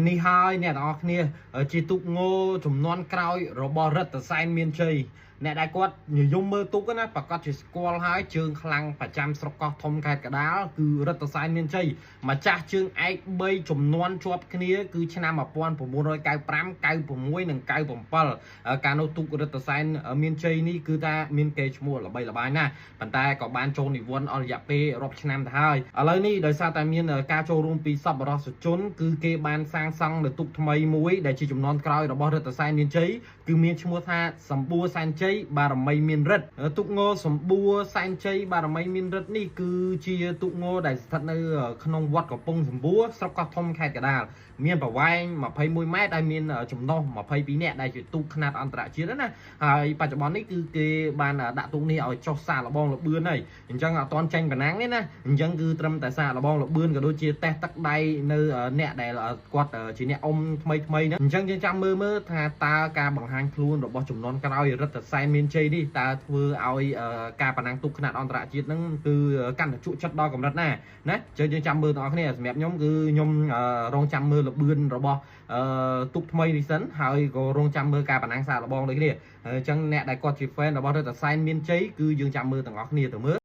នេះហើយអ្នកទាំងអស់គ្នាជាទូកងចំនួនក្រោយរបស់រិទ្ធសែនមានជ័យអ្នកដែលគាត់និយមមើលទូកណាប្រកាសជាស្គាល់ហើយជើងខ្លាំងប្រចាំស្រុកកោះធំខេត្តកដាលគឺរិទ្ធសែនមានជ័យម្ចាស់ជើងឯក3ចំនួនជាប់គ្នាគឺឆ្នាំ1995 96និង97កាលនោះទូករិទ្ធសែនមានជ័យនេះគឺថាមានកេរ្តិ៍ឈ្មោះល្បីល្បាញណាស់ប៉ុន្តែក៏បានចូលនិវត្តន៍អស់រយៈពេលរាប់ឆ្នាំទៅហើយឥឡូវនេះដោយសារតែមានការចូលរួមពីសប្បុរសជនគឺគេបានសាងសង់នៅទូកថ្មីមួយដែលជាចំនួនក្រោយរបស់រិទ្ធសែនមានជ័យគឺមានឈ្មោះថាសម្បួរសែនជ័យបារមីមានរិទ្ធទូកងសម្បួរសែនជ័យបារមីមានរិទ្ធនេះគឺជាទូកងដែលស្ថិតនៅក្នុងវត្តកំពង់សម្បួរស្រុកកោះធំខេត្តកដាលមានប្រវែង21ម៉ែត្រហើយមានចំណុះ22នាក់ដែលជាទូកខ្នាតអន្តរជាតិណាហើយបច្ចុប្បន្ននេះគឺគេបានដាក់ទូកនេះឲ្យចុះសាកល្បងលបឿនហើយអញ្ចឹងអត់ទាន់ចេញប៉ុណ្ណាទេណាអញ្ចឹងគឺត្រឹមតែសាកល្បងលបឿនក៏ដូចជាតេស្តទឹកដៃនៅអ្នកដែលគាត់ជាអ្នកអ៊ំថ្មីថ្មីហ្នឹងអញ្ចឹងយើងចាំមើលមើលថាតើការបង្ហាញខ្លួនរបស់ចំនួនក្រោយរិទ្ធសែនមានជ័យនេះតើធ្វើឲ្យការប៉ុណ្ណាំងទូកខ្នាតអន្តរជាតិហ្នឹងគឺកាន់តែជក់ចិត្តដល់កម្រិតណាណាអញ្ចឹងយើងចាំមើលទាំងអស់គ្នាសម្រាប់ខ្ញុំគឺខ្ញុំរងចាំមើលលបឿនរបស់ទូកថ្មីនេះសិនហើយក៏រងចាំមើលការប៉ុណ្ណាំងសាកល្បងដូចគ្នាអញ្ចឹងអ្នកដែលគាត់ជា fan របស់រិទ្ធសែនមានជ័យគឺយើងចាំមើលទាំងអស់គ្នាទៅមើល។